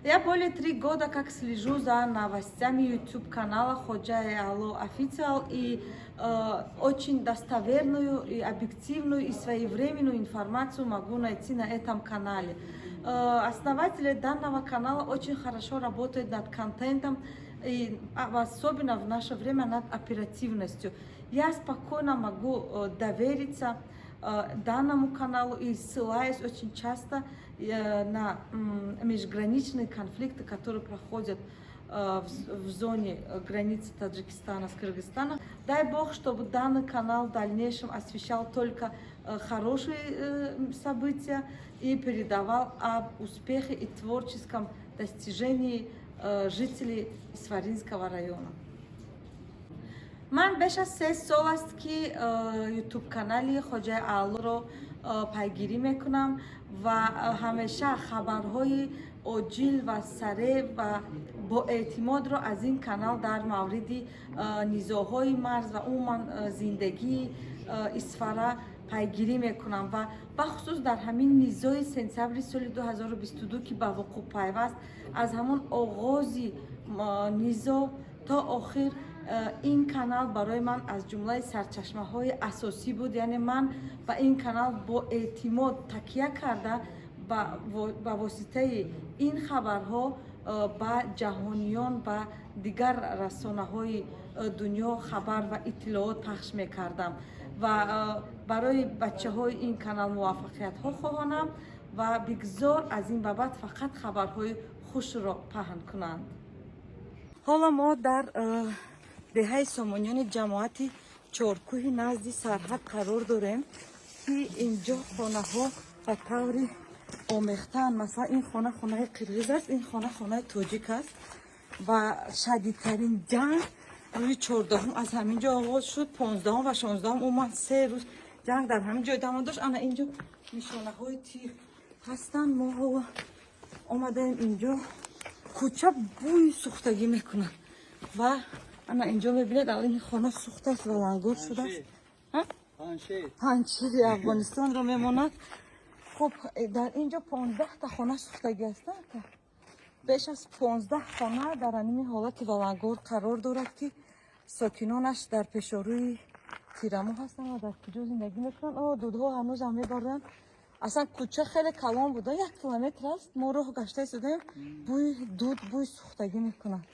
Я более 3 года как слежу за новостями YouTube канала Ходжаи Алло Официал и очень достоверную, и объективную, и своевременную информацию могу найти на этом канале. Основатели данного канала очень хорошо работают над контентом и особенно в наше время над оперативностью. Я спокойно могу довериться данному каналу и ссылаюсь очень часто на межграничные конфликты, которые проходят в зоне границы Таджикистана с Кыргызстаном. Дай Бог, чтобы данный канал в дальнейшем освещал только хорошие события и передавал об успехе и творческом достижении жителей Исфаринского района. Ман беш аз 3 сол аст, ки ютуб канали Хоҷаи Аълоро пайгирӣ мекунам ва ҳамеша хабарҳои оҷил ва сареъ ва боэътимодро аз ин канал дар мавриди низоъҳои марз ва умуман зиндагии Исфара пайгирӣ мекунам ва бахусус дар ҳамин низои сентябри соли 2022, ки ба вуқӯъ пайваст, аз ҳамон оғози низоъ то охир ин канал барои ман аз ҷумлаи сарчашмаҳои асосӣ буд. Яъне ман ба ин канал бо эътимод такя карда, ба воситаи ин хабарҳо ба ҷаҳониён, ба дигар расонаҳои дунё хабар ва иттилоот пахш мекардам ва барои бачаҳои ин канал муваффақиятҳо хоҳонам ва бигзор аз ин ба баъд фақат хабарҳои хушро паҳн кунанд. Ҳоло мо дар деҳаи Сомониёни ҷамоати Чоркӯҳи назди сарҳад қарор дорем, ки инҷо хонаҳо ба таври омехтаанд. Масалан, ин хона хонаи қирғиз аст, ин хона хонаи тоҷик аст ва шадидтарин ҷанг рӯзи 14-ум аз ҳамин ҷо оғоз шуд. 15-ум ва 16-ум, умуман 3 рӯз ҷанг дар ҳамин ҷо идома дошт. Ана инҷо нишонаҳои тир ҳастанд. Мо ҳоло омадаем инҷо, кӯча бӯи сӯхтагӣ мекунад ва ана инҷо мебинед, ин хона сӯхтааст ва лангор шудааст. Панҷшери Афғонистонро мемонад. Хуб, дар инҷо 15-та хона сӯхтагӣ ҳастанд. Беш аз 15 хона дар ҳамин ҳолати валангор қарор дорад, ки сокинонаш дар пешорӯи тирамоҳ ҳастанд ва дар куҷо зиндагӣ мекунанд. О, дудҳо ҳанӯзам мебаранд. Аслан кӯча хеле калон буда, 1 километр аст. Мо роҳ гашта истодаем, бӯи дуд, бӯи сӯхтагӣ мекунад.